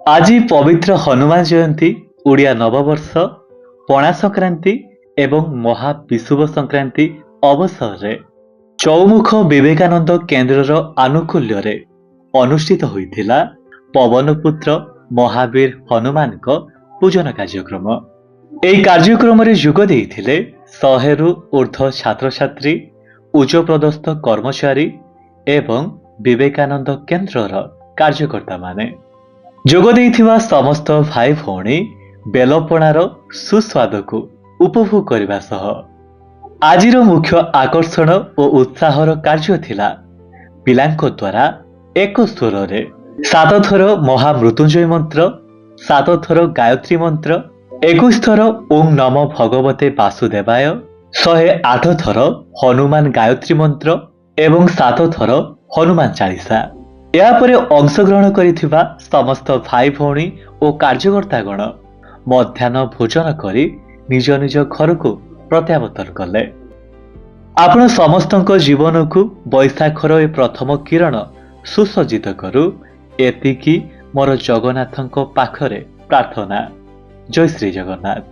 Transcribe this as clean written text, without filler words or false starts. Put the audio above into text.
ଆଜି ପବିତ୍ର ହନୁମାନ ଜୟନ୍ତୀ, ଓଡ଼ିଆ ନବବର୍ଷ, ପଣା ସଂକ୍ରାନ୍ତି ଏବଂ ମହାବିଷୁବ ସଂକ୍ରାନ୍ତି ଅବସରରେ ଚୌମୁଖ ବିବେକାନନ୍ଦ କେନ୍ଦ୍ରର ଆନୁକୂଲ୍ୟରେ ଅନୁଷ୍ଠିତ ହୋଇଥିଲା ପବନପୁତ୍ର ମହାବୀର ହନୁମାନଙ୍କ ପୂଜନ କାର୍ଯ୍ୟକ୍ରମ। ଏହି କାର୍ଯ୍ୟକ୍ରମରେ ଯୋଗ ଦେଇଥିଲେ 100ରୁ ଉର୍ଦ୍ଧ୍ୱ ଛାତ୍ରଛାତ୍ରୀ, ଉଚ୍ଚପଦସ୍ଥ କର୍ମଚାରୀ ଏବଂ ବିବେକାନନ୍ଦ କେନ୍ଦ୍ରର କାର୍ଯ୍ୟକର୍ତ୍ତାମାନେ। ଯୋଗ ଦେଇଥିବା ସମସ୍ତ ଭାଇ ଭଉଣୀ ବେଲପଣାର ସୁସ୍ୱାଦକୁ ଉପଭୋଗ କରିବା ସହ ଆଜିର ମୁଖ୍ୟ ଆକର୍ଷଣ ଓ ଉତ୍ସାହର କାର୍ଯ୍ୟ ଥିଲା ପିଲାଙ୍କ ଦ୍ୱାରା ଏକ ସ୍ୱରରେ ସାତଥର ମହାମୃତ୍ୟୁଞ୍ଜୟ ମନ୍ତ୍ର, ସାତଥର ଗାୟତ୍ରୀ ମନ୍ତ୍ର, 21 ଥର ଓಂ ନମ ଭଗବତେ ବାସୁଦେବାୟ, 108 ଥର ହନୁମାନ ଗାୟତ୍ରୀ ମନ୍ତ୍ର ଏବଂ ସାତଥର ହନୁମାନ ଚାଳିଶା। ଏହାପରେ ଅଂଶଗ୍ରହଣ କରିଥିବା ସମସ୍ତ ଭାଇ ଭଉଣୀ ଓ କାର୍ଯ୍ୟକର୍ତ୍ତାଗଣ ମଧ୍ୟାହ୍ନ ଭୋଜନ କରି ନିଜ ନିଜ ଘରକୁ ପ୍ରତ୍ୟାବର୍ତ୍ତନ କଲେ। ଆପଣ ସମସ୍ତଙ୍କ ଜୀବନକୁ ବୈଶାଖର ଏ ପ୍ରଥମ କିରଣ ସୁସଜ୍ଜିତ କରୁ, ଏତିକି ମୋର ଜଗନ୍ନାଥଙ୍କ ପାଖରେ ପ୍ରାର୍ଥନା। ଜୟ ଶ୍ରୀ ଜଗନ୍ନାଥ।